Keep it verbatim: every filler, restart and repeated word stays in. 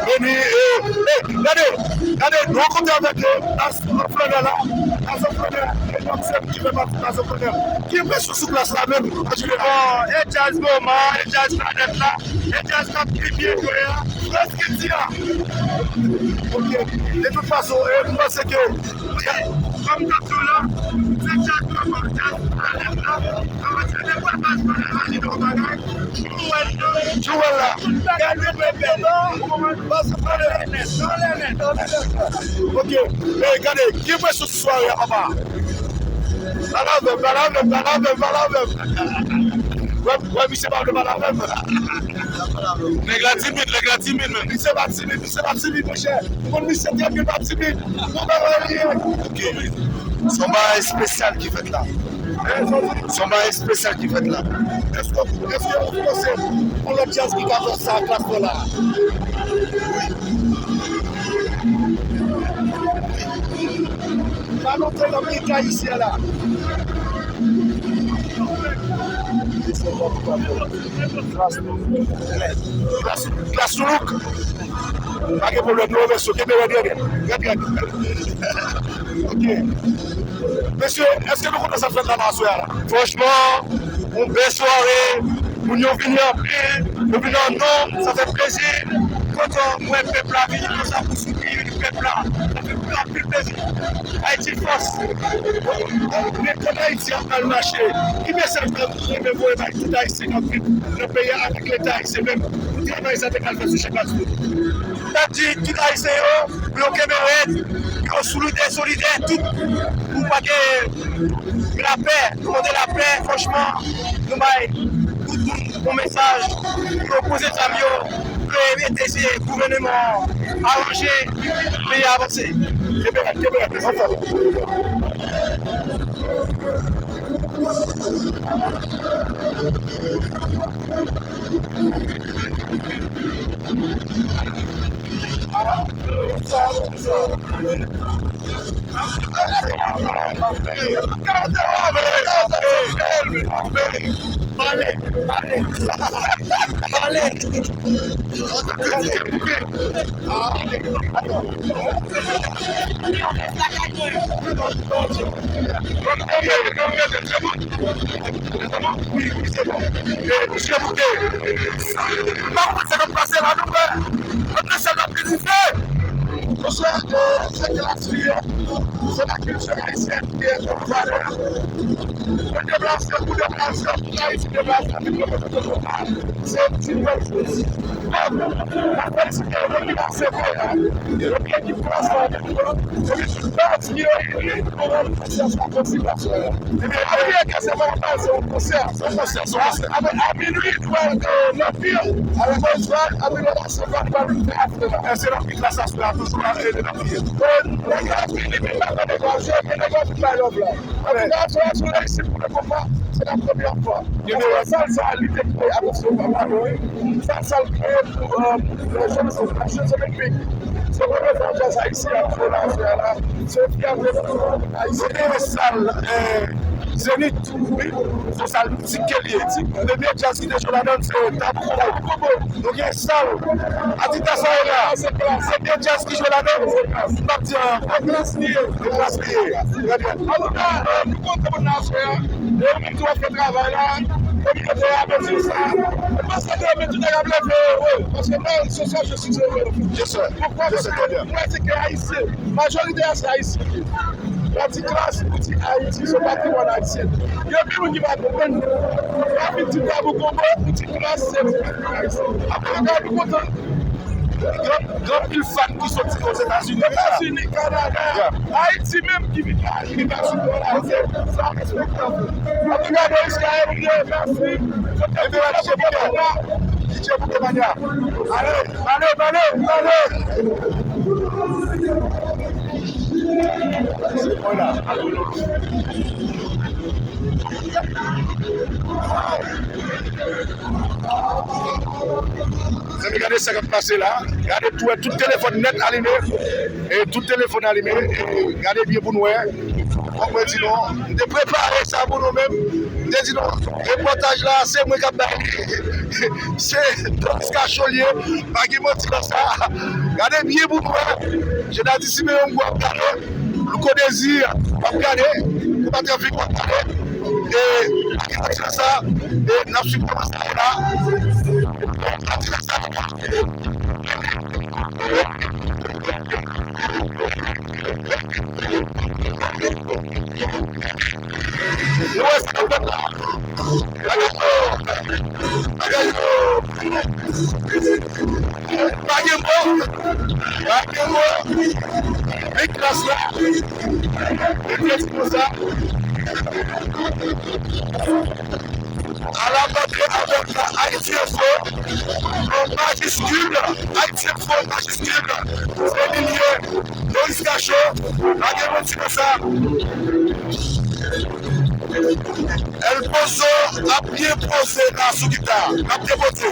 Vini, e, e, gade, gade, nou rankontre avèk, e, Nazon Flanè la. Nazon Flanè, e, yon sèl ki fè pati Nazon Flanè. Ki enpresyon sou klas la menm, an jeneral? Bon, e djaz moman, e djaz planèt la, e djaz k ap pi byen jwe a, Frans Kilti a. Ok. De tout fason, e, m panse ke, kòm m t ap di w la, se djaz moman, djaz planèt la, kòmanse depi baz planèt la, li nan bagay. Jewèl la. Gade bebe la. Ok. E gade, ki enpresyon sou sware a, papa? Pale avè m, pale avè m, pale avè m, pale avè m. Wè, wè, misye pa vle pale avè m. Nèg la timid, nèg la timid, men. Misye pa timid, misye pa timid, monchè. Konn misye trè byen pa timid. Bon bagay li ye. Ok. Se yon bagay espesyal ki fèt la. Se yon bagay espesyal ki fèt la. Èske, èske ou panse yon lòt djaz ki ka fè sa klas la la? Wi. Pa lontan n ap gen kay isi a la. Klas, klas, klas Loulouk. Pa gen pwoblèm, nou remèsye w. Kenbe rèd, rèd, rèd. Rèd, rèd. Ok. Mesye, èske nou kontan sa k fèt la nan aswè a la? Franchman, yon bèl sware. Moun yo vini anpil, yo vini an nonb, sa fè plezi. Kontan wè pèp la vini konsa pou soutni pèp la. Sa fè anpil plezi. Ayiti fòs. Men kote Ayiti ap pral mache, ki mesaj w ta renmen voye bay tout Ayisyen k ap viv nan peyi a avèk Leta ayisyen menm pou travay sa te pral fè sou Chèf Bato? M t ap di tout Ayisyen yo, pou yo kenbe rèd, yo solidè, solidè, tout, pou pa gen lapè, nou mande lapè, franchman, nou bay tout moun yon mesaj, pou yo poze zam yo, pou yo ede se gouvènman an aranje, peyi a avanse. Kenbe la, kenbe la, anfòm. Misye bouke. M pa konprann sa k ap pase la, non, frè. Lòt mesye k ap kritike. Monchè, e, se klas li ye. Se la kilti ayisyèn ki ye, valè. Mwen deplase, ou deplase, tout Ayiti deplase, tout moun deplase. Se yon ti pèp jodi. Mwen, mwen felisite yo ki pase vre a. Yo ki ekip klas la, yo ki tout pati yo, yo ki konsyans la konsiderasyon. Ebyen, pa bliye ke se pa yon bal, se yon konsè. Se yon konsè, se yon konsè. A, a, a minui, nou pral, e, nan pil. Avèk Oswald, avèk Oswald, nou pral fè afè la. Èske n ap gen klas aswè a toujou la, e, n ap gen? E, nèg yo ap vini, men pa tande kòb yo, men nèg yo ap vin bay love la. Antouka, aswè a, si w reyisi pou le konpa, se la premyè fwa. Paske sal sa, li te kreye, atansyon, pa mal, wi. Sal sa, l kreye pou, e, pou lè jèn, se pa jèn, se piblik. Se premye fwa djaz ayisyen ap jwe la, aswè a la. Se yon fyète pou Ayiti. Kote sal, e, Zenith, wi, se yon sal mitik ke li ye. Premye djaz ki te jwe ladan l, se Tabou Kobo. Tabou Kobo. Nou gen sal. Adidas sa yo la. Se klas. Premye djaz ki jwe ladan l. Se klas. M p ap di anyen ankò. Se klas li ye. Se klas li ye. Trè byen. Antouka, e, nou kontan pou n aswè a. E ou menm tou w ap fè travay la. Kominote a bezwen sa. Mwen panse ke men tout nèg ap leve, wi. Paske mwen, ce soir, je suis heureux. Yes, sir. Poukwa? Paske mwen se ke Ayisyen. Majorite a se Ayisyen. Pati klas pou di Ayiti, se patrimwàn ayisyen. Gen anpil moun ki pa konprann. Pa vin di Tabou Kobo pou di klas, se patrimwàn ayisyen. Apre, nou kontan. Gen, gen anpil fan ki soti Ozetazini. Etazini, Kanada, Ayiti menm ki vin la, ki vin sou kò la, se sa respektan. Antouka, Moïse K M, mèsi. Ebyen, D J Bouke, D J Bouke Mania. Ale, ale, ale, ale. Se mwen la. Zanmi, gade sa k ap pase la. Gade tou, tout telefòn nèt alime. E tout telefòn alime. E gade byen pou nou wè. Mwen di nou, m te prepare sa pou nou menm. M te di nou, repòtaj la, se mwen k ap bay li. Se Doris Cachot l ye, pa gen manti nan sa. Gade byen pou nou wè. Jenadi Simeon w ap gade, Louko Dezi w ap gade, Konpa Trafik w ap gade. E, sa, e, n ap swiv kòman sa ye la. Nou wè sa k fèt la. Bagay yo. Bagay yo. Pa gen mo. Pa gen mo. Men klas la. Men klas konsa. A la rantre avèk Ayiti Enfo, an majiskil, Ayiti Enfo an majiskil, se li l ye, Doris Cachot, pa gen manti nan sa. El Pozo ap byen poze la sou gita, l ap depoze.